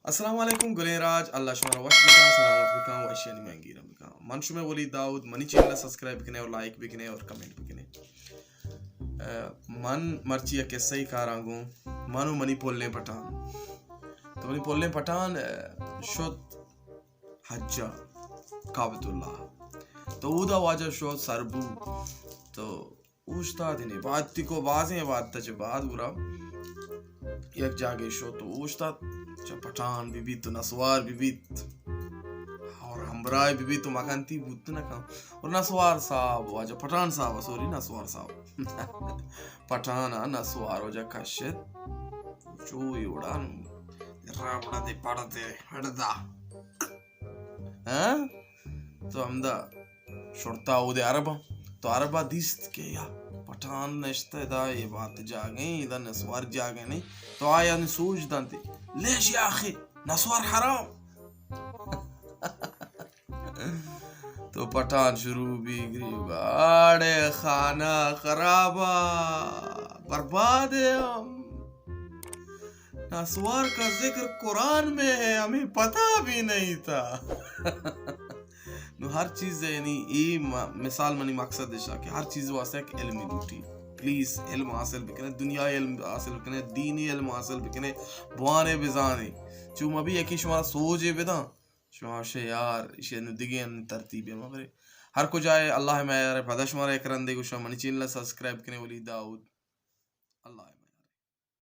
السلام علیکم گلیں راج، اللہ شمارا وش بکن، سلامت بکن و اشیانی مہنگیرہ بکن۔ من شمئے ولی داؤد، منی چینل سبسکرائب بکنے اور لائک بکنے اور کمنٹ بکنے۔ اہ، من مرچی یک قصہ ای کاراں گوں، من و منی پلیں پٹان۔ تو منی پلیں پٹان، اہ، شت حجا کعبۃ اللہ۔ تو اودا واجہ شت سر بو۔ تو اوشتات، یعنی عبادتی کو، بازیں عبادت چہ بعد گڑا یک جاگے شت تو اوشتات، چہ پٹان بہ بیت تو نسوار بہ بیت اور ہمراہ بہ بیت تو مکنتی بوت نہ کن۔ اور نسوار صاحب، واجہ پٹان صاحب، سوری، نسوار صاحب۔ پٹان ءَ نسوار واجہ کشت، چو ایوڑا نو، رابڑا دے پڑ دے، ہڑدا۔ ہاں؟ تو ہمدا شرطہ اودے عرباں۔ تو عربا دیست کہ یا پٹان نشتہ ادا، اے بات جاگہیں، ادا نسوار جاگہ نہیں۔ تو آیا نی سوج دانتے، لیش یا اخی، نسوار حرام۔ تو پٹان شروع بی گریوگا، آڑے خانہ خرابا، برباد ہے ہم۔ نسوار کا ذکر قرآن میں ہے، ہمیں پتہ بھی نہیں تھا۔ نو ہر چیز، یعنی اے م-، مثال منی مقصد اشا کہ ہر چیز واسطہ یک علمی لوٹی۔ پلیز علم حاصل بکنے، دنیا علم حاصل بکنے، دینی علم حاصل بکنے، بوانے بزانے۔ چو مبی یکی شمارا سوجے بداں، شما شے یار، اشی نو دگہ ان ترتیبے مبرے۔ ہر کجائے اللہ میارے، پدا شمارا یک رندے گوشاں، منی چینل سبسکرائب کنے، ولی داؤد۔ اللہ